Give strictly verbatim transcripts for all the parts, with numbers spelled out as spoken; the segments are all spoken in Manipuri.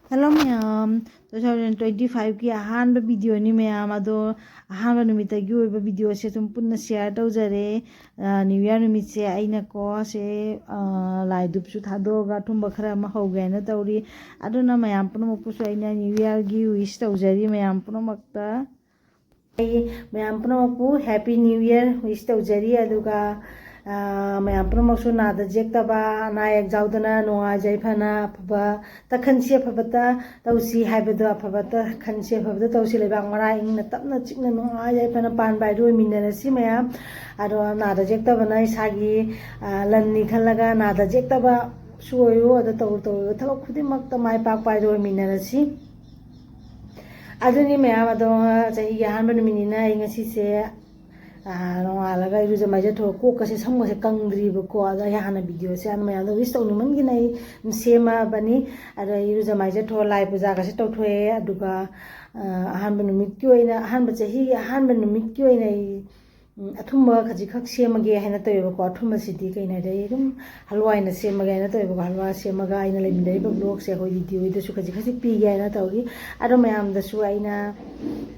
Hello ꯃꯌꯥꯝ, two thousand twenty five ꯀꯤ ꯑꯍꯥꯟꯕ ꯚꯤꯗꯤꯑꯣꯅꯤ ꯃꯌꯥꯝ꯫ ꯑꯗꯣ ꯑꯍꯥꯟꯕ ꯅꯨꯃꯤꯠꯇꯒꯤ ꯑꯣꯏꯕ ꯚꯤꯗꯤꯑꯣꯁꯦ ꯑꯗꯨꯝ ꯄꯨꯟꯅ ꯁꯤꯌꯥꯔ ꯇꯧꯖꯔꯦ꯫ ꯅ꯭ꯌꯨ ꯏꯌꯥꯔ ꯅꯨꯃꯤꯠꯁꯦ ꯑꯩꯅꯀꯣ ꯁꯦ, ꯂꯥꯏ ꯙꯨꯞꯁꯨ ꯊꯥꯗꯣꯛꯑꯒ ꯑꯊꯨꯝꯕ ꯈꯔ ꯑꯃ ꯍꯧꯒꯦ ꯍꯥꯏꯅ ꯇꯧꯔꯤ꯫ ꯑꯗꯨꯅ ꯃꯌꯥꯝ ꯄꯨꯝꯅꯃꯛꯄꯨꯁꯨ ꯑꯩꯅ ꯅ꯭ꯌꯨ ꯏꯌꯥꯔꯒꯤ ꯋꯤꯁ ꯇꯧꯖꯔꯤ ꯃꯌꯥꯝ ꯄꯨꯝꯅꯃꯛꯇ꯫ ꯑꯩ ꯃꯌꯥꯝ ꯄꯨꯝꯅꯃꯛꯄꯨ Happy New Year wish ꯇꯧꯖꯔꯤ꯫ ꯑꯗꯨꯒ ꯃꯌꯥꯝ ꯄꯨꯝꯅꯃꯛꯁꯨ ꯅꯥꯗ ꯌꯦꯛꯇꯕ, ꯑꯅꯥ ꯑꯌꯦꯛ ꯌꯥꯎꯗꯅ ꯅꯨꯡꯉꯥꯏ ꯌꯥꯏꯐꯅ ꯑꯐꯕ ꯈꯟꯁꯤ, ꯑꯐꯕꯇ ꯇꯧꯁꯤ ꯍꯥꯏꯕꯗꯣ, ꯑꯐꯕꯇ ꯈꯟꯁꯤ, ꯑꯐꯕꯇ ꯇꯧꯁꯤ꯫ ꯂꯩꯕꯥꯛ ꯃꯔꯥ ꯏꯪꯅ ꯇꯞꯅ ꯆꯤꯛꯅ ꯅꯨꯡꯉꯥꯏ ꯌꯥꯏꯐꯅ ꯄꯥꯟꯕ ꯍꯥꯏꯗꯨ ꯑꯣꯏꯃꯤꯟꯅꯔꯁꯤ ꯃꯌꯥꯝ꯫ ꯑꯗꯣ ꯅꯥꯗ ꯌꯦꯛꯇꯕꯅ ꯏꯁꯥꯒꯤ ꯂꯟꯅꯤ ꯈꯜꯂꯒ ꯅꯥꯗ ꯌꯦꯛꯇꯕꯁꯨ ꯑꯣꯏꯌꯨ꯫ ꯑꯗꯣ ꯇꯧꯔꯨ ꯇꯧꯔꯨꯕ ꯊꯕꯛ ꯈꯨꯗꯤꯡꯃꯛꯇ ꯃꯥꯏ ꯄꯥꯛꯄ ꯍꯥꯏꯗꯨ ꯑꯣꯏꯃꯤꯟꯅꯔꯁꯤ꯫ ꯑꯗꯨꯅꯤ ꯃꯌꯥꯝ꯫ ꯑꯗꯣ ꯆꯍꯤꯒꯤ ꯑꯍꯥꯟꯕ ꯅꯨꯃꯤꯠꯅꯤꯅ ꯑꯩ ꯉꯁꯤꯁꯦ ꯅꯣꯡꯉꯥꯜꯂꯒ ꯏꯔꯨꯖ ꯃꯥꯏꯖꯊꯣꯛꯑ ꯀꯣꯛꯀꯁꯦ ꯁꯝꯒꯁꯦ ꯀꯪꯗ꯭ꯔꯤꯕꯀꯣ꯫ ꯑꯗꯣ ꯑꯩ ꯍꯥꯟꯅ ꯚꯤꯗꯤꯑꯣꯁꯦ ꯍꯥꯟꯅ ꯃꯌꯥꯝꯗ ꯋꯤꯁ ꯇꯧꯅꯤꯡꯃꯟꯒꯤꯅ ꯑꯩ ꯑꯗꯨꯝ ꯁꯦꯝꯃꯕꯅꯤ꯫ ꯑꯗꯣ ꯑꯩ ꯏꯔꯨꯖ ꯃꯥꯏꯖꯊꯣꯛꯑ ꯂꯥꯏ ꯄꯨꯖꯥꯒꯁꯦ ꯇꯧꯊꯣꯛꯑꯦ꯫ ꯑꯗꯨꯒ ꯑꯍꯥꯟꯕ ꯅꯨꯃꯤꯠꯀꯤ ꯑꯣꯏꯅ, ꯑꯍꯥꯟꯕ ꯆꯍꯤꯒꯤ ꯑꯍꯥꯟꯕ ꯅꯨꯃꯤꯠꯀꯤ ꯑꯣꯏꯅ ꯑꯩ ꯎꯝ, ꯑꯊꯨꯝꯕ ꯈꯖꯤꯛꯈꯛ ꯁꯦꯝꯃꯒꯦ ꯍꯥꯏꯅ ꯇꯧꯋꯦꯕꯀꯣ꯫ ꯑꯊꯨꯝꯕꯁꯤꯗꯤ ꯀꯩꯅꯣ ꯍꯥꯏꯗꯤ ꯑꯩ ꯑꯗꯨꯝ ꯍꯜꯋꯥ ꯑꯣꯏꯅ ꯁꯦꯝꯃꯒꯦ ꯍꯥꯏꯅ ꯇꯧꯋꯦꯕꯀꯣ꯫ ꯍꯜꯋꯥ ꯁꯦꯝꯃꯒ ꯑꯩꯅ ꯂꯩꯃꯤꯟꯅꯔꯤꯕ ꯕ꯭ꯂꯣꯛꯁꯦ ꯑꯩꯈꯣꯏ ꯗꯤꯗꯤ ꯍꯣꯏꯗꯁꯨ ꯈꯖꯤꯛ ꯈꯖꯤꯛ ꯄꯤꯒꯦ ꯍꯥꯏꯅ ꯇꯧꯔꯤ꯫ ꯑꯗꯣ ꯃꯌꯥꯝꯗꯁꯨ ꯑꯩꯅ,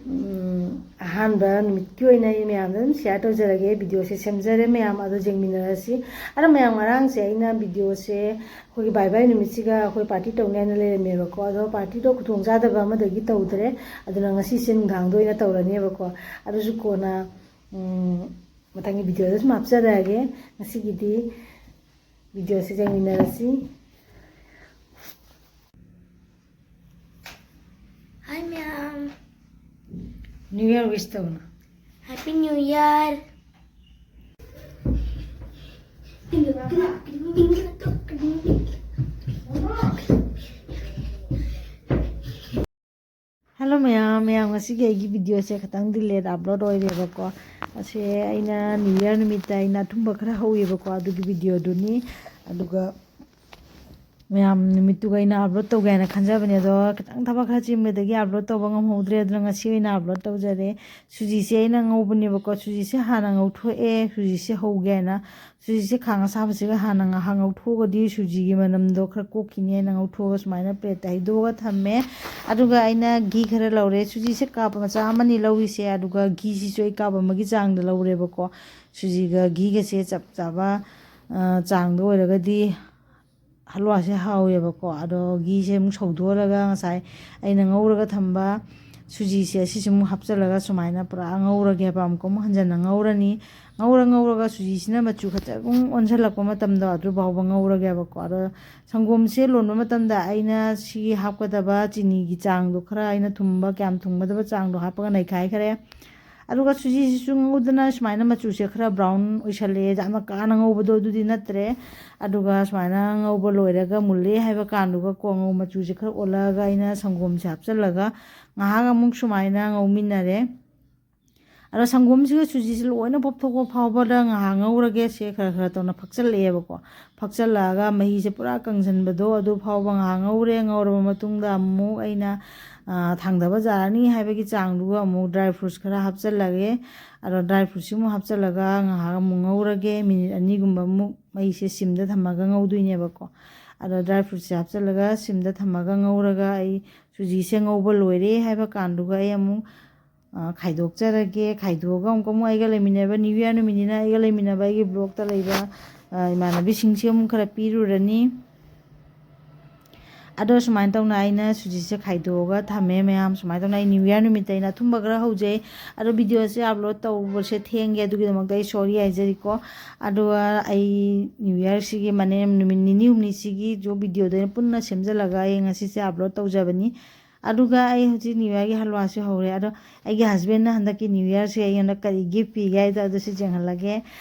ꯎꯝ, ꯑꯍꯥꯟꯕ ꯅꯨꯃꯤꯠꯀꯤ ꯑꯣꯏꯅ ꯑꯩ ꯃꯌꯥꯝꯗ ꯑꯗꯨꯝ ꯁꯤꯌꯥꯔ ꯇꯧꯖꯔꯒꯦ꯫ ꯚꯤꯗꯤꯑꯣꯁꯦ ꯁꯦꯝꯖꯔꯦ ꯃꯌꯥꯝ, ꯑꯗꯣ ꯌꯦꯡꯃꯤꯟꯅꯔꯁꯤ꯫ ꯑꯗꯣ ꯃꯌꯥꯝ, ꯉꯔꯥꯡꯁꯦ ꯑꯩꯅ ꯚꯤꯗꯤꯑꯣꯁꯦ ꯑꯩꯈꯣꯏꯒꯤ ꯕꯥꯏ ꯕꯥꯏ ꯅꯨꯃꯤꯠꯁꯤꯒ ꯑꯩꯈꯣꯏ ꯄꯥꯔꯇꯤ ꯇꯧꯅꯤ ꯍꯥꯏꯅ ꯂꯩꯔꯝꯃꯦꯕꯀꯣ꯫ ꯑꯗꯣ ꯄꯥꯔꯇꯤꯗꯣ ꯈꯨꯗꯣꯡꯆꯥꯗꯕ ꯑꯃꯗꯒꯤ ꯇꯧꯗ꯭ꯔꯦ꯫ ꯑꯗꯨꯅ ꯉꯁꯤꯁꯦ ꯅꯨꯡꯗꯥꯡꯗ ꯑꯣꯏꯅ ꯇꯧꯔꯅꯦꯕꯀꯣ꯫ ꯑꯗꯨꯁꯨ ꯀꯣꯟꯅ ꯎꯝ, ꯃꯊꯪꯒꯤ ꯚꯤꯗꯤꯑꯣꯗ ꯁꯨꯝ ꯍꯥꯞꯆꯔꯛꯑꯒꯦ꯫ ꯉꯁꯤꯒꯤꯗꯤ ꯚꯤꯗꯤꯑꯣꯁꯤ ꯌꯦꯡꯃꯤꯟꯅꯔꯁꯤ꯫ Hi ꯃꯌꯥꯝ꯫ New Year wish ꯇꯧꯅ꯫ Happy New Year꯫ ꯍꯦꯜꯂꯣ ꯃꯌꯥꯝ, ꯃꯌꯥꯝ ꯉꯁꯤꯒꯤ ꯑꯩꯒꯤ ꯚꯤꯗꯤꯑꯣꯁꯦ ꯈꯤꯇꯪ ꯗꯤꯂꯦꯗ ꯑꯞꯂꯣꯗ ꯑꯣꯏꯔꯦꯕꯀꯣ꯫ ꯑꯁꯦ ꯑꯩꯅ ꯅ꯭ꯌꯨ ꯏꯌꯥꯔ ꯅꯨꯃꯤꯠꯇ ꯑꯩꯅ ꯑꯊꯨꯝꯕ ꯈꯔ ꯍꯧꯋꯦꯕꯀꯣ, ꯑꯗꯨꯒꯤ ꯚꯤꯗꯤꯑꯣꯗꯨꯅꯤ꯫ ꯑꯗꯨꯒ ꯃꯌꯥꯝ ꯅꯨꯃꯤꯠꯇꯨꯒ ꯑꯩꯅ ꯑꯞꯂꯣꯗ ꯇꯧꯒꯦ ꯍꯥꯏꯅ ꯈꯟꯖꯕꯅꯦ, ꯑꯗꯣ ꯈꯤꯇꯪ ꯊꯕꯛ ꯈꯔ ꯆꯤꯟꯕꯗꯒꯤ ꯑꯞꯂꯣꯗ ꯇꯧꯕ ꯉꯝꯍꯧꯗ꯭ꯔꯦ꯫ ꯑꯗꯨꯅ ꯉꯁꯤ ꯑꯣꯏꯅ ꯑꯞꯂꯣꯗ ꯇꯧꯖꯔꯦ꯫ ꯁꯨꯖꯤꯁꯦ ꯑꯩꯅ ꯉꯧꯕꯅꯦꯕꯀꯣ꯫ ꯁꯨꯖꯤꯁꯦ ꯍꯥꯟꯅ ꯉꯧꯊꯣꯛꯑꯦ, ꯁꯨꯖꯤꯁꯦ ꯍꯧꯒꯦ ꯍꯥꯏꯅ꯫ ꯁꯨꯖꯤꯁꯦ ꯈꯥꯡ ꯑꯁꯥꯕꯁꯤꯒ ꯍꯥꯟꯅ ꯉꯥꯏꯍꯥꯛ ꯉꯧꯊꯣꯛꯑꯒꯗꯤ ꯁꯨꯖꯤꯒꯤ ꯃꯅꯝꯗꯣ ꯈꯔ ꯀꯣꯛꯈꯤꯅꯤ ꯍꯥꯏꯅ ꯉꯧꯊꯣꯛꯑꯒ ꯁꯨꯃꯥꯏꯅ ꯄ꯭ꯂꯦꯠꯇ ꯍꯩꯗꯣꯛꯑꯒ ꯊꯝꯃꯦ꯫ ꯑꯗꯨꯒ ꯑꯩꯅ ꯘꯤ ꯈꯔ ꯂꯧꯔꯦ꯫ ꯁꯨꯖꯤꯁꯦ ꯀꯥꯞ ꯃꯆꯥ ꯑꯃꯅꯤ ꯂꯧꯔꯤꯁꯦ, ꯑꯗꯨꯒ ꯘꯤꯁꯤꯁꯨ ꯑꯩ ꯀꯥꯞ ꯑꯃꯒꯤ ꯆꯥꯡꯗ ꯂꯧꯔꯦꯕꯀꯣ꯫ ꯁꯨꯖꯤꯒ ꯘꯤꯒꯁꯦ ꯆꯞ ꯆꯥꯕ, ꯑ, ꯆꯥꯡꯗ ꯑꯣꯏꯔꯒꯗꯤ ꯍꯜꯋꯥꯁꯦ ꯍꯥꯎꯋꯦꯕꯀꯣ꯫ ꯑꯗꯣ ꯘꯤꯁꯦ ꯑꯃꯨꯛ ꯁꯧꯗꯣꯛꯍꯜꯂꯒ ꯉꯁꯥꯏ ꯑꯩꯅ ꯉꯧꯔꯒ ꯊꯝꯕ ꯁꯨꯖꯤꯁꯦ ꯑꯁꯤꯁꯦ ꯑꯃꯨꯛ ꯍꯥꯞꯆꯤꯜꯂꯒ ꯁꯨꯃꯥꯏꯅ ꯄꯨꯔꯥ ꯉꯧꯔꯒꯦꯕ꯫ ꯑꯃꯨꯛꯀ ꯑꯃꯨꯛ ꯍꯟꯖꯟꯅ ꯉꯧꯔꯅꯤ꯫ ꯉꯧꯔ ꯉꯧꯔꯒ ꯁꯨꯖꯤꯁꯤꯅ ꯃꯆꯨ ꯈꯤꯇꯪ ꯑꯣꯟꯁꯤꯜꯂꯛꯄ ꯃꯇꯝꯗꯣ ꯑꯗꯨ ꯐꯥꯎꯕ ꯉꯧꯔꯒꯦꯕꯀꯣ꯫ ꯑꯗꯣ ꯁꯪꯒꯣꯝꯁꯦ ꯂꯣꯟꯕ ꯃꯇꯝꯗ ꯑꯩꯅ ꯁꯤꯒꯤ ꯍꯥꯞꯀꯗꯕ ꯆꯤꯅꯤꯒꯤ ꯆꯥꯡꯗꯣ ꯈꯔ ꯑꯩꯅ ꯊꯨꯝꯕ ꯀꯌꯥꯝ ꯊꯨꯝꯒꯗꯕ ꯆꯥꯡꯗꯣ ꯍꯥꯞꯄꯒ ꯅꯩꯈꯥꯏꯈ꯭ꯔꯦ꯫ ꯑꯗꯨꯒ ꯁꯨꯖꯤꯁꯤꯁꯨ ꯉꯧꯗꯅ ꯁꯨꯃꯥꯏꯅ ꯃꯆꯨꯁꯦ ꯈꯔ ꯕ꯭ꯔꯥꯎꯟ ꯑꯣꯏꯁꯜꯂꯛꯑꯦ, ꯌꯥꯝꯅ ꯀꯥꯅ ꯉꯧꯕꯗꯣ ꯑꯗꯨꯗꯤ ꯅꯠꯇ꯭ꯔꯦ꯫ ꯑꯗꯨꯒ ꯁꯨꯃꯥꯏꯅ ꯉꯧꯕ ꯂꯣꯏꯔꯒ ꯃꯨꯜꯂꯦ ꯍꯥꯏꯕ ꯀꯥꯟꯗꯨꯒ ꯀꯣ ꯉꯧ ꯃꯆꯨꯁꯦ ꯈꯔ ꯑꯣꯜꯂꯛꯑꯒ ꯑꯩꯅ ꯁꯪꯒꯣꯝꯁꯦ ꯍꯥꯞꯆꯤꯜꯂꯒ ꯉꯥꯏꯍꯥꯛ ꯑꯃꯨꯛ ꯁꯨꯃꯥꯏꯅ ꯉꯧꯃꯤꯟꯅꯔꯦ꯫ ꯑꯗꯣ ꯁꯪꯒꯣꯝꯁꯤꯒ ꯁꯨꯖꯤꯁꯤ ꯂꯣꯏꯅ ꯄꯣꯞꯊꯣꯛꯄ ꯐꯥꯎꯕꯗ ꯉꯥꯏꯍꯥꯛ ꯉꯧꯔꯒꯦ꯫ ꯁꯦ ꯈꯔ ꯈꯔ ꯇꯧꯅ ꯐꯛꯆꯜꯂꯛꯑꯦꯕꯀꯣ꯫ ꯐꯛꯆꯜꯂꯛꯑꯒ ꯃꯍꯤꯁꯦ ꯄꯨꯔꯥ ꯀꯪꯁꯤꯟꯕꯗꯣ ꯑꯗꯨ ꯐꯥꯎꯕ ꯉꯥꯏꯍꯥꯛ ꯉꯧꯔꯦ꯫ ꯉꯧꯔꯕ ꯃꯇꯨꯡꯗ ꯑꯃꯨꯛ ꯑꯩꯅ, ꯑ, ꯊꯥꯡꯗꯕ ꯌꯥꯔꯅꯤ ꯍꯥꯏꯕꯒꯤ ꯆꯥꯡꯗꯨꯒ ꯑꯃꯨꯛ ꯗ꯭ꯔꯥꯏ ꯐ꯭ꯔꯨꯠꯁ ꯈꯔ ꯍꯥꯞꯆꯜꯂꯒꯦ꯫ ꯑꯗꯣ ꯗ꯭ꯔꯥꯏ ꯐ꯭ꯔꯨꯠꯁꯤ ꯑꯃꯨꯛ ꯍꯥꯞꯆꯜꯂꯒ ꯉꯥꯏꯍꯥꯛ ꯑꯃꯨꯛ ꯉꯧꯔꯒꯦ꯫ ꯃꯤꯅꯤꯠ ꯑꯅꯤꯒꯨꯝꯕ ꯑꯃꯨꯛ ꯃꯩꯁꯦ ꯁꯤꯝꯗ ꯊꯝꯃꯒ ꯉꯧꯗꯣꯏꯅꯦꯕꯀꯣ꯫ ꯑꯗꯣ ꯗ꯭ꯔꯥꯏ ꯐ꯭ꯔꯨꯠꯁꯦ ꯍꯥꯞꯆꯜꯂꯒ ꯁꯤꯝꯗ ꯊꯝꯃꯒ ꯉꯧꯔꯒ ꯑꯩ ꯁꯨꯖꯤꯁꯦ ꯉꯧꯕ ꯂꯣꯏꯔꯦ ꯍꯥꯏꯕ ꯀꯥꯟꯗꯨꯒ ꯑꯩ ꯑꯃꯨꯛ, ꯑ, ꯈꯥꯏꯗꯣꯛꯆꯔꯒꯦ꯫ ꯈꯥꯏꯗꯣꯛꯑꯒ ꯑꯃꯨꯛꯀ ꯑꯃꯨꯛ ꯑꯩꯒ ꯂꯩꯃꯤꯟꯅꯕ ꯅ꯭ꯌꯨ ꯌꯔ ꯅꯨꯃꯤꯠꯅꯤꯅ ꯑꯩꯒ ꯂꯩꯃꯤꯟꯅꯕ ꯑꯩꯒꯤ ꯕ꯭ꯂꯣꯛꯇ ꯂꯩꯕ, ꯑ, ꯏꯃꯥꯟꯅꯕꯤꯁꯤꯡꯁꯤ ꯑꯃꯨꯛ ꯈꯔ ꯄꯤꯔꯨꯔꯅꯤ꯫ ꯑꯗꯣ ꯁꯨꯃꯥꯏꯅ ꯇꯧꯅ ꯑꯩꯅ ꯁꯨꯖꯤꯁꯦ ꯈꯥꯏꯗꯣꯛꯑꯒ ꯊꯝꯃꯦ ꯃꯌꯥꯝ꯫ ꯁꯨꯃꯥꯏꯅ ꯇꯧꯅ ꯑꯩ ꯅ꯭ꯌꯨ ꯌꯔ ꯅꯨꯃꯤꯠꯇ ꯑꯩꯅ ꯑꯊꯨꯝꯕ ꯈꯔ ꯍꯧꯖꯩ꯫ ꯑꯗꯣ ꯚꯤꯗꯤꯑꯣꯁꯦ ꯑꯞꯂꯣꯗ ꯇꯧꯕꯁꯦ ꯊꯦꯡꯒꯦ, ꯑꯗꯨꯒꯤꯗꯃꯛꯇ ꯑꯩ ꯁꯣꯔꯤ ꯍꯥꯏꯖꯔꯤꯀꯣ꯫ ꯑꯗꯨꯒ ꯑꯩ ꯅ꯭ꯌꯨ ꯌꯔꯁꯤꯒꯤ ꯃꯅꯦ-, ꯅꯨꯃꯤꯠ ꯅꯤꯅꯤ ꯍꯨꯝꯅꯤꯁꯤꯒꯤ ꯖꯣ ꯚꯤꯗꯤꯑꯣꯗꯣ ꯑꯩꯅ ꯄꯨꯟꯅ ꯁꯦꯝꯖꯤꯜꯂꯒ ꯑꯩ ꯉꯁꯤꯁꯦ ꯑꯞꯂꯣꯗ ꯇꯧꯖꯕꯅꯤ꯫ ꯑꯗꯨꯒ ꯑꯩ ꯍꯧꯖꯤꯛ ꯅ꯭ꯌꯨ ꯌꯔꯒꯤ ꯍꯜꯋꯥꯁꯨ ꯍꯧꯔꯦ꯫ ꯑꯗꯣ ꯑꯩꯒꯤ ꯍꯁꯕꯦꯟꯅ ꯍꯟꯗꯛꯀꯤ ꯅ꯭ꯌꯨ ꯌꯔꯁꯦ ꯑꯩꯉꯣꯟꯗ ꯀꯔꯤ ꯒꯤꯐ ꯄꯤꯒꯦ ꯍꯥꯏꯗꯣ ꯑꯗꯨꯁꯨ ꯌꯦꯡꯍꯜꯂꯒꯦ꯫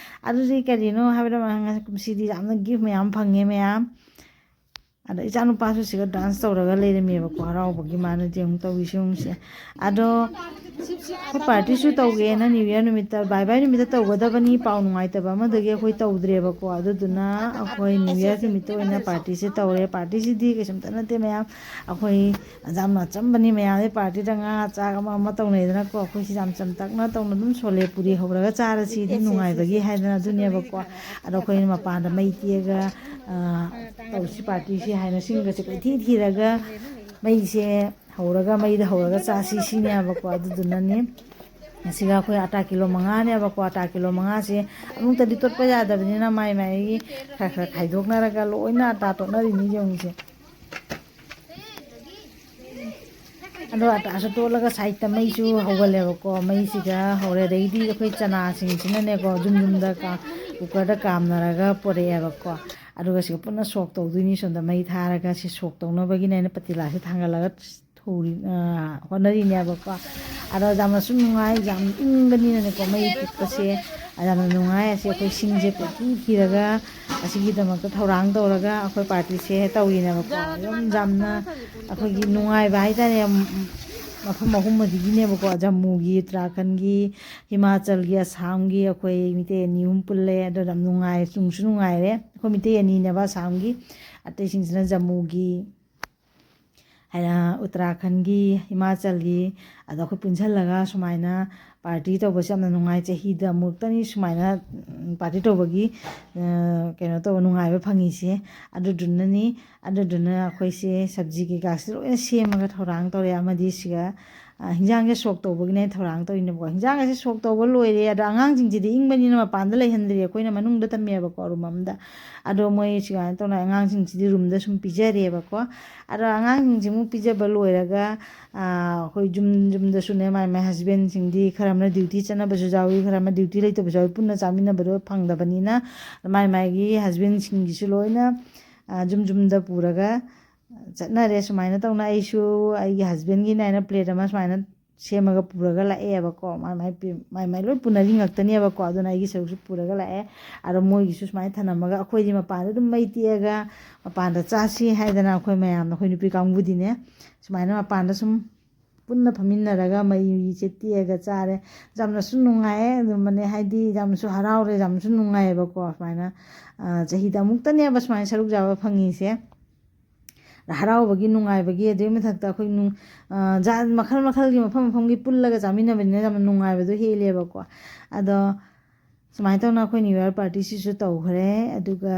ꯑꯗꯨꯗꯤ ꯀꯔꯤꯅꯣ ꯍꯥꯏꯕꯗ, ꯃꯥ ꯉ-, ꯀꯨꯝꯁꯤꯗꯤ ꯌꯥꯝꯅ ꯒꯤꯐ ꯃꯌꯥꯝ ꯐꯪꯉꯦ ꯃꯌꯥꯝ꯫ ꯑꯗ ꯏꯆꯥꯅꯨꯄꯥꯁꯨ ꯁꯤꯒ dance ꯇꯧꯔꯒ ꯂꯩꯔꯝꯃꯦꯕꯀꯣ, ꯍꯔꯥꯎꯕꯒꯤ꯫ ꯃꯥꯅꯗꯤ ꯑꯃꯨꯛ ꯇꯧꯔꯤꯁꯦ ꯌꯦꯡꯉꯨꯁꯦ꯫ ꯑꯗꯣ ꯑꯩꯈꯣꯏ partyꯁꯨ ꯇꯧꯒꯦꯅ New Year ꯅꯨꯃꯤꯠꯇ, ꯕꯥꯏ ꯕꯥꯏ ꯅꯨꯃꯤꯠꯇ ꯇꯧꯒꯗꯕꯅꯤ, ꯄꯥꯎ ꯅꯨꯡꯉꯥꯏꯇꯕ ꯑꯃꯗꯒꯤ ꯑꯩꯈꯣꯏ ꯇꯧꯗ꯭ꯔꯦꯕꯀꯣ꯫ ꯑꯗꯨꯗꯨꯅ ꯑꯩꯈꯣꯏ New Year ꯅꯨꯃꯤꯠꯇ ꯑꯣꯏꯅ partyꯁꯦ ꯇꯧꯔꯦ꯫ Partyꯁꯤꯗꯤ ꯀꯩꯁꯨꯝꯇ ꯅꯠꯇꯦ ꯃꯌꯥꯝ, ꯑꯩꯈꯣꯏ ꯌꯥꯝꯅ ꯑꯆꯝꯕꯅꯤ꯫ ꯃꯌꯥꯝꯗꯤ partyꯗ ꯉꯥ ꯆꯥꯛ ꯑꯃ ꯑꯃ ꯇꯧꯅꯩꯗꯅꯀꯣ, ꯑꯩꯈꯣꯏꯁꯤ ꯌꯥꯝ ꯆꯝꯇꯛꯅ ꯇꯧꯅ ꯑꯗꯨꯝ ꯁꯣꯂꯦ ꯄꯨꯔꯤ ꯍꯧꯔꯒ ꯆꯥꯔꯁꯤ, ꯑꯗꯨꯝ ꯅꯨꯡꯉꯥꯏꯕꯒꯤ ꯍꯥꯏꯗꯅ ꯑꯗꯨꯅꯦꯕꯀꯣ꯫ ꯑꯗꯣ ꯑꯩꯈꯣꯏꯅ ꯃꯄꯥꯟꯗ ꯃꯩ ꯇꯦꯛꯑꯒ, ꯑ, ꯇꯧꯁꯤ partyꯁꯤ ꯍꯥꯏꯅ ꯁꯤꯡꯒꯁꯦ ꯀꯣꯏꯊꯤ ꯊꯤꯔꯒ ꯃꯩꯁꯦ ꯍꯧꯔꯒ, ꯃꯩꯗ ꯍꯧꯔꯒ ꯆꯥꯁꯤ ꯁꯤꯅꯦꯕꯀꯣ꯫ ꯑꯗꯨꯗꯨꯅꯅꯦ, ꯉꯁꯤꯒ ꯑꯩꯈꯣꯏ ꯑꯇꯥ ꯀꯤꯂꯣ ꯃꯉꯥꯅꯦꯕꯀꯣ꯫ ꯑꯇꯥ ꯀꯤꯂꯣ ꯃꯉꯥꯁꯦ ꯑꯃꯨꯛꯇꯗꯤ ꯇꯣꯠꯄ ꯌꯥꯗꯕꯅꯤꯅ ꯃꯥꯏ ꯃꯥꯏꯒꯤ ꯈꯔ ꯈꯔ ꯈꯥꯏꯗꯣꯛꯅꯔꯒ ꯂꯣꯏꯅ ꯑꯇꯥ ꯇꯣꯠꯅꯔꯤꯅꯤ ꯌꯦꯡꯉꯨꯁꯦ꯫ ꯑꯗꯣ ꯑꯇꯥꯁꯨ ꯇꯣꯠꯂꯒ sideꯇ ꯃꯩꯁꯨ ꯍꯧꯒꯠꯂꯦꯕꯀꯣ꯫ ꯃꯩꯁꯤꯒ ꯍꯧꯔꯦ꯫ ꯑꯗꯩꯗꯤ ꯑꯩꯈꯣꯏ ꯆꯅꯥꯁꯤꯡꯁꯤꯅꯅꯦꯀꯣ, ꯖꯨꯝ ꯖꯨꯝꯗ ꯀꯥ-, cookerꯗ ꯀꯥꯝꯅꯔꯒ ꯄꯣꯔꯛꯑꯦꯕꯀꯣ꯫ ꯑꯗꯨꯒ ꯁꯤꯒ ꯄꯨꯟꯅ soak ꯇꯧꯗꯣꯏꯅꯤ꯫ ꯁꯣꯝꯗ ꯃꯩ ꯊꯥꯔꯒ ꯁꯤ soak ꯇꯧꯅꯕꯒꯤꯅꯦ ꯑꯩꯅ ꯄꯇꯤꯂꯥꯁꯦ ꯊꯥꯡꯒꯠꯂꯒ ꯊꯧꯔꯤ-, ꯑ, ꯍꯣꯠꯅꯔꯤꯅꯦꯕꯀꯣ꯫ ꯑꯗꯣ ꯌꯥꯝꯅꯁꯨ ꯅꯨꯡꯉꯥꯏ, ꯌꯥꯝ ꯏꯪꯕꯅꯤꯅꯅꯦꯀꯣ, ꯃꯩ ꯇꯤꯛꯄꯁꯦ ꯌꯥꯝꯅ ꯅꯨꯡꯉꯥꯏ꯫ ꯑꯁꯤ ꯑꯩꯈꯣꯏ ꯁꯤꯡꯁꯦ ꯀꯣꯏꯊꯤ ꯊꯤꯔꯒ ꯑꯁꯤꯒꯤꯗꯃꯛꯇ ꯊꯧꯔꯥꯡ ꯇꯧꯔꯒ ꯑꯩꯈꯣꯏ partyꯁꯦ ꯇꯧꯔꯤꯅꯦꯕꯀꯣ꯫ ꯌꯥꯝ ꯌꯥꯝꯅ ꯑꯩꯈꯣꯏꯒꯤ ꯅꯨꯡꯉꯥꯏꯕ ꯍꯥꯏꯇꯥꯔꯦ꯫ ꯌꯥꯝ ꯃꯐꯝ ꯑꯍꯨꯝ ꯑꯗꯨꯒꯤꯅꯦꯕꯀꯣ, ꯖꯝꯃꯨꯒꯤ, ꯎꯠꯇꯔꯥꯈꯟꯒꯤ, ꯍꯤꯃꯥꯆꯜꯒꯤ, ꯑꯁꯥꯝꯒꯤ ꯑꯩꯈꯣꯏ ꯃꯤꯇꯩ ꯑꯅꯤ ꯑꯍꯨꯝ ꯄꯨꯜꯂꯦ꯫ ꯑꯗꯣ ꯌꯥꯝ ꯅꯨꯡꯉꯥꯏ, ꯅꯨꯡꯁꯨ ꯅꯨꯡꯉꯥꯏꯔꯦ꯫ ꯑꯩꯈꯣꯏ ꯃꯤꯇꯩ ꯑꯅꯤꯅꯦꯕ ꯑꯁꯥꯝꯒꯤ, ꯑꯇꯩꯁꯤꯡꯁꯤꯅ ꯖꯝꯃꯨꯒꯤ, ꯍꯥꯏꯅ ꯎꯠꯇꯔꯥꯈꯟꯒꯤ, ꯍꯤꯃꯥꯆꯜꯒꯤ꯫ ꯑꯗꯣ ꯑꯩꯈꯣꯏ ꯄꯨꯟꯁꯜꯂꯒ ꯁꯨꯃꯥꯏꯅ party ꯇꯧꯕꯁꯦ ꯌꯥꯝꯅ ꯅꯨꯡꯉꯥꯏ꯫ ꯆꯍꯤꯗ ꯑꯃꯨꯛꯇꯅꯤ ꯁꯨꯃꯥꯏꯅ, ꯎꯝ, party ꯇꯧꯕꯒꯤ, ꯑ, ꯀꯩꯅꯣ ꯇꯧꯕ ꯅꯨꯡꯉꯥꯏꯕ ꯐꯪꯉꯤꯁꯦ꯫ ꯑꯗꯨꯗꯨꯅꯅꯤ꯫ ꯑꯗꯨꯗꯨꯅ ꯑꯩꯈꯣꯏꯁꯦ ꯁꯕꯖꯤ ꯀꯩꯀꯥꯁꯦ ꯂꯣꯏꯅ ꯁꯦꯝꯃꯒ ꯊꯧꯔꯥꯡ ꯇꯧꯔꯦ꯫ ꯑꯃꯗꯤ ꯁꯤꯒ, ꯑ, ꯍꯤꯟꯖꯥꯡꯁꯦ soak ꯇꯧꯕꯒꯤꯅꯦ ꯊꯧꯔꯥꯡ ꯇꯧꯔꯤꯅꯦꯕꯀꯣ꯫ ꯍꯤꯟꯖꯥꯡ ꯑꯁꯦ soak ꯇꯧꯕ ꯂꯣꯏꯔꯦ꯫ ꯑꯗꯣ ꯑꯉꯥꯡꯁꯤꯡꯁꯤꯗꯤ ꯏꯪꯕꯅꯤꯅ ꯃꯄꯥꯟꯗ ꯂꯩꯍꯟꯗ꯭ꯔꯤ, ꯑꯩꯈꯣꯏꯅ ꯃꯅꯨꯡꯗ ꯊꯝꯃꯦꯕꯀꯣ, room ꯑꯃꯗ꯫ ꯑꯗꯣ ꯃꯣꯏ ꯁꯨꯃꯥꯏꯅ ꯇꯧꯅ ꯑꯉꯥꯡꯁꯤꯡꯁꯤꯗꯤ roomꯗ ꯁꯨꯝ ꯄꯤꯖꯔꯦꯕꯀꯣ꯫ ꯑꯗꯣ ꯑꯉꯥꯡꯁꯤꯡꯁꯤꯃꯨꯛ ꯄꯤꯖꯕ ꯂꯣꯏꯔꯒ, ꯑ, ꯑꯩꯈꯣꯏ ꯌꯨꯝ ꯌꯨꯝꯗꯁꯨꯅꯦ, ꯃꯥꯏ ꯃꯥꯏ husbandꯁꯤꯡꯗꯤ ꯈꯔ ꯑꯃꯅ duty ꯆꯠꯅꯕꯁꯨ ꯌꯥꯎꯏ, ꯈꯔ ꯑꯃ duty ꯂꯩꯇꯕꯁꯨ ꯌꯥꯎꯏ, ꯄꯨꯟꯅ ꯆꯥꯃꯤꯟꯅꯕꯗꯣ ꯐꯪꯗꯕꯅꯤꯅ ꯃꯥꯏ ꯃꯥꯏꯒꯤ husbandꯁꯤꯡꯒꯤꯁꯨ ꯂꯣꯏꯅ, ꯑ, ꯌꯨꯝ ꯌꯨꯝꯗ ꯄꯨꯔꯒ ꯆꯠꯅꯔꯦ꯫ ꯁꯨꯃꯥꯏꯅ ꯇꯧꯅ ꯑꯩꯁꯨ ꯑꯩꯒꯤ husbandꯒꯤꯅ ꯑꯩꯅ plate ꯑꯃ ꯁꯨꯃꯥꯏꯅ ꯁꯦꯝꯃꯒ ꯄꯨꯔꯒ ꯂꯥꯛꯑꯦꯕꯀꯣ꯫ ꯃꯥꯏ ꯃꯥꯏ ꯄꯤ- ꯃꯥꯏ ꯃꯥꯏ ꯂꯣꯏ ꯄꯨꯅꯔꯤ ꯉꯥꯛꯇꯅꯦꯕꯀꯣ꯫ ꯑꯗꯨꯅ ꯑꯩꯒꯤ ꯁꯔꯨꯛꯁꯨ ꯄꯨꯔꯒ ꯂꯥꯛꯑꯦ꯫ ꯑꯗꯣ ꯃꯣꯏꯒꯤꯁꯨ ꯁꯨꯃꯥꯏꯅ ꯊꯅꯝꯃꯒ ꯑꯩꯈꯣꯏꯗꯤ ꯃꯄꯥꯟꯗ ꯑꯗꯨꯝ ꯃꯩ ꯇꯦꯛꯑꯒ ꯃꯄꯥꯟꯗ ꯆꯥꯁꯤ ꯍꯥꯏꯗꯅ ꯑꯩꯈꯣꯏ ꯃꯌꯥꯝꯅ, ꯑꯩꯈꯣꯏ ꯅꯨꯄꯤ ꯀꯥꯡꯕꯨꯗꯤꯅꯦ, ꯁꯨꯃꯥꯏꯅ ꯃꯄꯥꯟꯗ ꯁꯨꯝ ꯄꯨꯟꯅ ꯐꯝꯃꯤꯟꯅꯔꯒ ꯃꯩꯁꯦ ꯇꯦꯛꯑꯒ ꯆꯥꯔꯦ꯫ ꯌꯥꯝꯅꯁꯨ ꯅꯨꯡꯉꯥꯏ ꯑꯗꯨꯃꯅꯦ, ꯍꯥꯏꯗꯤ ꯌꯥꯝꯅꯁꯨ ꯍꯔꯥꯎꯔꯦ, ꯌꯥꯝꯅꯁꯨ ꯅꯨꯡꯉꯥꯏꯌꯦꯕꯀꯣ꯫ ꯁꯨꯃꯥꯏꯅ ꯑ, ꯆꯍꯤꯗ ꯑꯃꯨꯛꯇꯅꯦꯕ ꯁꯨꯃꯥꯏꯅ ꯁꯔꯨꯛ ꯆꯥꯕ ꯐꯪꯉꯤꯁꯦ꯫ ꯍꯔꯥꯎꯕꯒꯤ, ꯅꯨꯡꯉꯥꯏꯕꯒꯤ, ꯑꯗꯨꯒꯤ ꯃꯊꯛꯇ ꯑꯩꯈꯣꯏ ꯅꯨꯡ- ꯑ, ꯖꯥꯠ ꯃꯈꯜ ꯃꯈꯜꯒꯤ, ꯃꯐꯝ ꯃꯐꯝꯒꯤ ꯄꯨꯜꯂꯒ ꯆꯥꯃꯤꯟꯅꯕꯅꯤꯅ ꯌꯥꯝꯅ ꯅꯨꯡꯉꯥꯏꯕꯗꯣ ꯍꯦꯜꯂꯦꯕꯀꯣ꯫ ꯑꯗꯣ ꯁꯨꯃꯥꯏꯅ ꯇꯧꯅ ꯑꯩꯈꯣꯏ ꯅ꯭ꯌꯨ ꯏꯌꯥꯔ ꯄꯥꯔꯇꯤꯁꯤꯁꯨ ꯇꯧꯈ꯭ꯔꯦ꯫ ꯑꯗꯨꯒ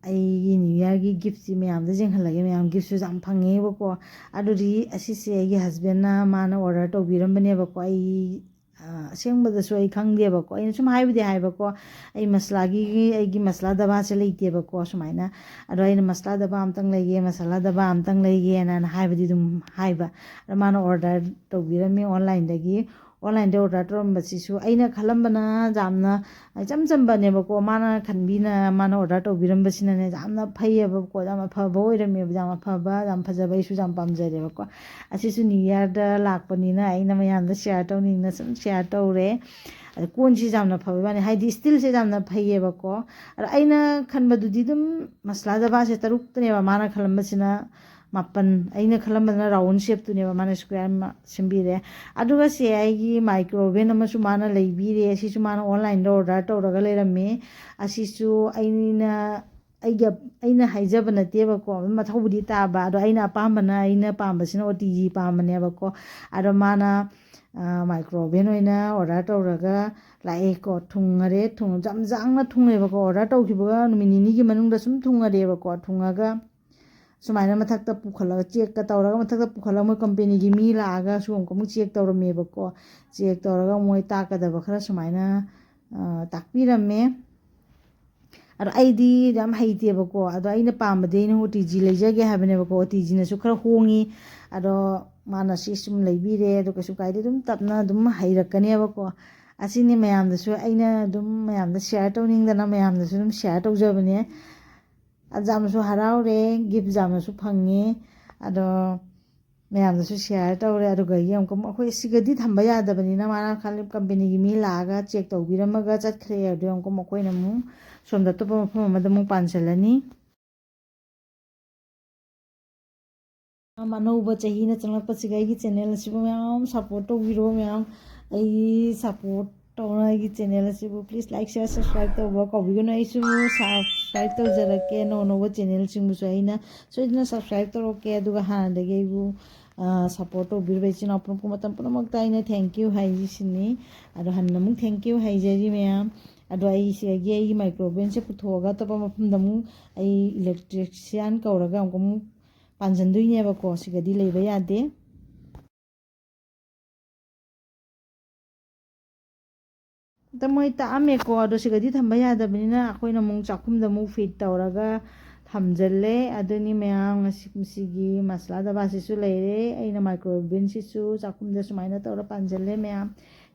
ꯑꯩꯒꯤ ꯅ꯭ꯌꯨ ꯏꯌꯥꯔꯒꯤ ꯒꯤꯐꯁꯤ ꯃꯌꯥꯝꯗ ꯌꯦꯡꯍꯜꯂꯒꯦ꯫ ꯃꯌꯥꯝ ꯒꯤꯐꯁꯨ ꯌꯥꯝ ꯐꯪꯉꯦꯕꯀꯣ꯫ ꯑꯗꯨꯗꯤ ꯑꯁꯤꯁꯦ ꯑꯩꯒꯤ ꯍꯁꯕꯦꯟꯅ, ꯃꯥꯅ ꯑꯣꯔꯗꯔ ꯇꯧꯕꯤꯔꯝꯕꯅꯦꯕꯀꯣ꯫ ꯑꯩ ꯑ, ꯑꯁꯦꯡꯕꯗꯁꯨ ꯑꯩ ꯈꯪꯗꯦꯕꯀꯣ꯫ ꯑꯩꯅ ꯁꯨꯝ ꯍꯥꯏꯕꯨꯗꯤ ꯍꯥꯏꯕꯀꯣ, ꯑꯩ ꯃꯁꯂꯥꯒꯤ, ꯑꯩꯒꯤ ꯃꯁꯂꯥ ꯗꯕꯥꯁꯦ ꯂꯩꯇꯦꯕꯀꯣ ꯁꯨꯃꯥꯏꯅ꯫ ꯑꯗꯣ ꯑꯩꯅ "ꯃꯁꯂꯥ ꯗꯕꯥ ꯑꯝꯇꯪ ꯂꯩꯒꯦ, ꯃꯁꯥꯂꯥ ꯗꯕꯥ ꯑꯝꯇꯪ ꯂꯩꯒꯦꯅ" ꯍꯥꯏꯕꯗꯤ ꯑꯗꯨꯝ ꯍꯥꯏꯕ꯫ ꯑꯗꯣ ꯃꯥꯅ ꯑꯣꯔꯗꯔ ꯇꯧꯕꯤꯔꯝꯃꯤ ꯑꯣꯟꯂꯥꯏꯟꯗꯒꯤ꯫ ꯑꯣꯟꯂꯥꯏꯟꯗ ꯑꯣꯔꯗꯔ ꯇꯧꯔꯝꯕꯁꯤꯁꯨ ꯑꯩꯅ ꯈꯜꯂꯝꯕꯅ ꯌꯥꯝꯅ ꯏꯆꯝ ꯆꯝꯕꯅꯦꯕꯀꯣ꯫ ꯃꯥꯅ ꯈꯟꯕꯤꯅ, ꯃꯥꯅ ꯑꯣꯔꯗꯔ ꯇꯧꯕꯤꯔꯝꯕꯁꯤꯅꯅꯦ, ꯌꯥꯝꯅ ꯐꯩꯌꯦꯕꯀꯣ, ꯌꯥꯝ ꯑꯐꯕ ꯑꯣꯏꯔꯝꯃꯦꯕ, ꯌꯥꯝ ꯑꯐꯕ, ꯌꯥꯝ ꯐꯖꯕ, ꯑꯩꯁꯨ ꯌꯥꯝ ꯄꯥꯝꯖꯔꯦꯕꯀꯣ꯫ ꯑꯁꯤꯁꯨ ꯅ꯭ꯌꯨ ꯏꯌꯥꯔꯗ ꯂꯥꯛꯄꯅꯤꯅ ꯑꯩꯅ ꯃꯌꯥꯝꯗ ꯁꯤꯌꯥꯔ ꯇꯧꯅꯤꯡꯅ ꯁꯨꯝ ꯁꯤꯌꯥꯔ ꯇꯧꯔꯦ꯫ ꯑꯗ ꯀꯣꯟꯁꯤ ꯌꯥꯝꯅ ꯐꯕ ꯋꯥꯅꯤ, ꯍꯥꯏꯗꯤ ꯁ꯭ꯇꯤꯜꯁꯦ ꯌꯥꯝꯅ ꯐꯩꯌꯦꯕꯀꯣ꯫ ꯑꯗ ꯑꯩꯅ ꯈꯟꯕꯗꯨꯗꯤ ꯑꯗꯨꯝ ꯃꯁꯂꯥ ꯗꯕꯥꯁꯦ ꯇꯔꯨꯛꯇꯅꯦꯕ, ꯃꯥꯅ ꯈꯜꯂꯝꯕꯁꯤꯅ ꯃꯥꯄꯟ, ꯑꯩꯅ ꯈꯜꯂꯝꯕꯗꯅ ꯔꯥꯎꯟ ꯁꯦꯞꯇꯨꯅꯦꯕ, ꯃꯥꯅ ꯁ꯭ꯀ꯭ꯋꯦꯔ ꯑꯃ ꯁꯦꯝꯕꯤꯔꯦ꯫ ꯑꯗꯨꯒ ꯁꯦ ꯑꯩꯒꯤ ꯃꯥꯏꯀ꯭ꯔꯣꯋꯦꯚ ꯑꯃꯁꯨ ꯃꯥꯅ ꯂꯩꯕꯤꯔꯦ꯫ ꯁꯤꯁꯨ ꯃꯥꯅ ꯑꯣꯟꯂꯥꯏꯟꯗ ꯑꯣꯔꯗꯔ ꯇꯧꯔꯒ ꯂꯩꯔꯝꯃꯦ꯫ ꯑꯁꯤꯁꯨ ꯑꯩꯅ, ꯑꯩꯒ, ꯑꯩꯅ ꯍꯥꯏꯖꯕ ꯅꯠꯇꯦꯕꯀꯣ, ꯑꯗꯨꯝ ꯃꯊꯧꯕꯨꯗꯤ ꯇꯥꯕ, ꯑꯗꯣ ꯑꯩꯅ ꯑꯄꯥꯝꯕꯅ, ꯑꯩꯅ ꯄꯥꯝꯕꯁꯤꯅ ꯑꯣ ꯇꯤ ꯖꯤ ꯄꯥꯝꯕꯅꯦꯕꯀꯣ꯫ ꯑꯗꯣ ꯃꯥꯅ ꯃꯥꯏꯀ꯭ꯔꯣꯋꯦꯚ ꯑꯣꯏꯅ ꯑꯣꯔꯗꯔ ꯇꯧꯔꯒ ꯂꯥꯛꯑꯦꯀꯣ꯫ ꯊꯨꯡꯉꯔꯦ, ꯊꯨꯡ-, ꯌꯥꯝ ꯌꯥꯡꯅ ꯊꯨꯡꯉꯦꯕꯀꯣ꯫ ꯑꯣꯔꯗꯔ ꯇꯧꯈꯤꯕꯒ ꯅꯨꯃꯤꯠ ꯅꯤꯅꯤꯒꯤ ꯃꯅꯨꯡꯗ ꯁꯨꯝ ꯊꯨꯡꯉꯔꯦꯕꯀꯣ꯫ ꯊꯨꯡꯉꯒ ꯁꯨꯃꯥꯏꯅ ꯃꯊꯛꯇ ꯄꯨꯈꯠꯂꯒ, ꯆꯦꯛꯀ ꯇꯧꯔꯒ, ꯃꯊꯛꯇ ꯄꯨꯈꯠꯂꯒ ꯃꯣꯏ ꯀꯝꯄꯦꯅꯤꯒꯤ ꯃꯤ ꯂꯥꯛꯑꯒ ꯁꯨ ꯑꯃꯨꯛ, ꯑꯃꯨꯛ ꯆꯦꯛ ꯇꯧꯔꯝꯃꯦꯕꯀꯣ꯫ ꯆꯦꯛ ꯇꯧꯔꯒ ꯃꯣꯏ ꯇꯥꯛꯀꯗꯕ ꯈꯔ ꯁꯨꯃꯥꯏꯅ, ꯑ, ꯇꯥꯛꯄꯤꯔꯝꯃꯦ꯫ ꯑꯗꯣ ꯑꯩꯗꯤ ꯌꯥꯝ ꯍꯩꯇꯦꯕꯀꯣ꯫ ꯑꯗꯣ ꯑꯩꯅ ꯄꯥꯝꯕꯗꯤ ꯑꯩꯅ ꯑꯣ ꯇꯤ ꯖꯤ ꯂꯩꯖꯒꯦ ꯍꯥꯏꯕꯅꯦꯕꯀꯣ꯫ ꯑꯣ ꯇꯤ ꯖꯤꯅꯁꯨ ꯈꯔ ꯍꯣꯡꯉꯤ꯫ ꯑꯗꯣ ꯃꯥꯅ ꯁꯤ ꯁꯨꯝ ꯂꯩꯕꯤꯔꯦ꯫ ꯑꯗꯣ ꯀꯩꯁꯨ ꯀꯥꯏꯗꯦ, ꯑꯗꯨꯝ ꯇꯞꯅ ꯑꯗꯨꯝ ꯍꯩꯔꯛꯀꯅꯦꯕꯀꯣ꯫ ꯑꯁꯤꯅꯤ ꯃꯌꯥꯝꯗꯁꯨ ꯑꯩꯅ ꯑꯗꯨꯝ ꯃꯌꯥꯝꯗ ꯁꯤꯌꯥꯔ ꯇꯧꯅꯤꯡꯗꯅ ꯃꯌꯥꯝꯗꯁꯨ ꯑꯗꯨꯝ ꯁꯤꯌꯥꯔ ꯇꯧꯖꯕꯅꯦ꯫ ꯑꯗ ꯌꯥꯝꯅꯁꯨ ꯍꯔꯥꯎꯔꯦ, ꯒꯤꯐ ꯌꯥꯝꯅꯁꯨ ꯐꯪꯉꯦ꯫ ꯑꯗꯣ ꯃꯌꯥꯝꯗꯁꯨ ꯁꯤꯌꯥꯔ ꯇꯧꯔꯦ꯫ ꯑꯗꯨꯒ ꯌꯦꯡꯉꯨꯀꯣ, ꯑꯩꯈꯣꯏ ꯁꯤꯒꯗꯤ ꯊꯝꯕ ꯌꯥꯗꯕꯅꯤꯅ, ꯃꯥꯅ ꯈꯜꯂꯤ ꯀꯝꯄꯦꯅꯤꯒꯤ ꯃꯤ ꯂꯥꯛꯑꯒ ꯆꯦꯛ ꯇꯧꯕꯤꯔꯝꯃꯒ ꯆꯠꯈ꯭ꯔꯦ꯫ ꯑꯗꯨ ꯌꯦꯡꯉꯨꯀꯣ, ꯑꯩꯈꯣꯏꯅ ꯑꯃꯨꯛ ꯁꯣꯝꯗ ꯑꯇꯣꯞꯄ ꯃꯐꯝ ꯑꯃꯗ ꯑꯃꯨꯛ ꯄꯥꯟꯁꯤꯜꯂꯅꯤ꯫ ꯃꯌꯥꯝ, ꯑꯅꯧꯕ ꯆꯍꯤꯅ ꯆꯪꯂꯛꯄꯁꯤꯒ ꯑꯩꯒꯤ ꯆꯦꯅꯦꯜ ꯑꯁꯤꯕꯨ ꯃꯌꯥꯝ ꯁꯞꯄꯣꯔꯠ ꯇꯧꯕꯤꯔꯣ꯫ ꯃꯌꯥꯝ, ꯑꯩ ꯁꯞꯄꯣꯔꯠ ꯇꯧꯅ ꯑꯩꯒꯤ ꯆꯦꯅꯦꯜ ꯑꯁꯤꯕꯨ please like, share, subscribe ꯇꯧꯕ ꯀꯥꯎꯕꯤꯒꯅꯨ꯫ ꯑꯩꯁꯨ ꯁꯞꯁꯀ꯭ꯔꯥꯏꯕ ꯇꯧꯖꯔꯛꯀꯦ꯫ ꯑꯅꯧ ꯑꯅꯧꯕ ꯆꯦꯅꯦꯜꯁꯤꯡꯕꯨꯁꯨ ꯑꯩꯅ ꯁꯣꯏꯗꯅ ꯁꯞꯁꯀ꯭ꯔꯥꯏꯕ ꯇꯧꯔꯛꯀꯦ꯫ ꯑꯗꯨꯒ ꯍꯥꯟꯅꯗꯒꯤ ꯑꯩꯕꯨ ꯁꯞꯄꯣꯔꯠ ꯇꯧꯕꯤꯔꯤꯕ ꯏꯆꯤꯟ ꯏꯅꯥꯎ ꯄꯨꯝꯅꯃꯛ, ꯃꯇꯝ ꯄꯨꯝꯅꯃꯛꯇ ꯑꯩꯅ thank you ꯍꯥꯏꯁꯤꯅꯤ꯫ ꯑꯗꯣ ꯍꯟꯅ ꯑꯃꯨꯛ thank you ꯍꯥꯏꯖꯔꯤ ꯃꯌꯥꯝ꯫ ꯑꯗꯣ ꯑꯩ ꯁꯤꯗꯒꯤ ꯑꯩꯒꯤ ꯃꯥꯏꯀ꯭ꯔꯣ ꯑꯣꯚꯦꯟꯁꯦ ꯄꯨꯊꯣꯛꯑꯒ ꯑꯇꯣꯞꯄ ꯃꯐꯝꯗ ꯑꯃꯨꯛ ꯑꯩ ꯏꯂꯦꯛꯇ꯭ꯔꯤꯁꯤꯌꯥꯟ ꯀꯧꯔꯒ ꯑꯃꯨꯛ ꯑꯃꯨꯛ ꯄꯥꯟꯁꯤꯟꯗꯣꯏꯅꯦꯕꯀꯣ꯫ ꯁꯤꯒꯗꯤ ꯂꯩꯕ ꯌꯥꯗꯦ꯫ ꯑꯗ ꯃꯣꯏ ꯇꯥꯛꯑꯝꯃꯦꯀꯣ, ꯑꯗꯣ ꯁꯤꯒꯗꯤ ꯊꯝꯕ ꯌꯥꯗꯕꯅꯤꯅ ꯑꯩꯈꯣꯏꯅ ꯑꯃꯨꯛ ꯆꯥꯛꯈꯨꯝꯗ ꯑꯃꯨꯛ ꯐꯤꯠ ꯇꯧꯔꯒ ꯊꯝꯖꯤꯜꯂꯦ꯫ ꯑꯗꯨꯅꯤ ꯃꯌꯥꯝ, ꯉꯁꯤ ꯀꯨꯝꯁꯤꯒꯤ ꯃꯁꯥꯂꯥ ꯗꯕꯥꯁꯤꯁꯨ ꯂꯩꯔꯦ꯫ ꯑꯩꯅ ꯃꯥꯏꯀ꯭ꯔꯣ ꯑꯣꯚꯦꯟꯁꯤꯁꯨ ꯆꯥꯛꯈꯨꯝꯗ ꯁꯨꯃꯥꯏꯅ ꯇꯧꯔ ꯄꯥꯟꯁꯤꯜꯂꯦ ꯃꯌꯥꯝ꯫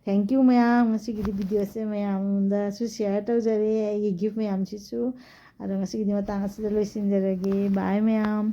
Thank you ꯃꯌꯥꯝ, ꯉꯁꯤꯒꯤꯗꯤ ꯚꯤꯗꯤꯑꯣꯁꯦ ꯃꯌꯥꯝꯗꯁꯨ ꯁꯤꯌꯥꯔ ꯇꯧꯖꯔꯦ, ꯑꯩꯒꯤ ꯒꯤꯐ ꯃꯌꯥꯝꯁꯤꯁꯨ꯫ ꯑꯗꯣ ꯉꯁꯤꯒꯤꯗꯤ ꯃꯇꯥꯡ ꯑꯁꯤꯗ ꯂꯣꯏꯁꯤꯟꯖꯔꯒꯦ꯫ ꯕꯥꯏ ꯃꯌꯥꯝ꯫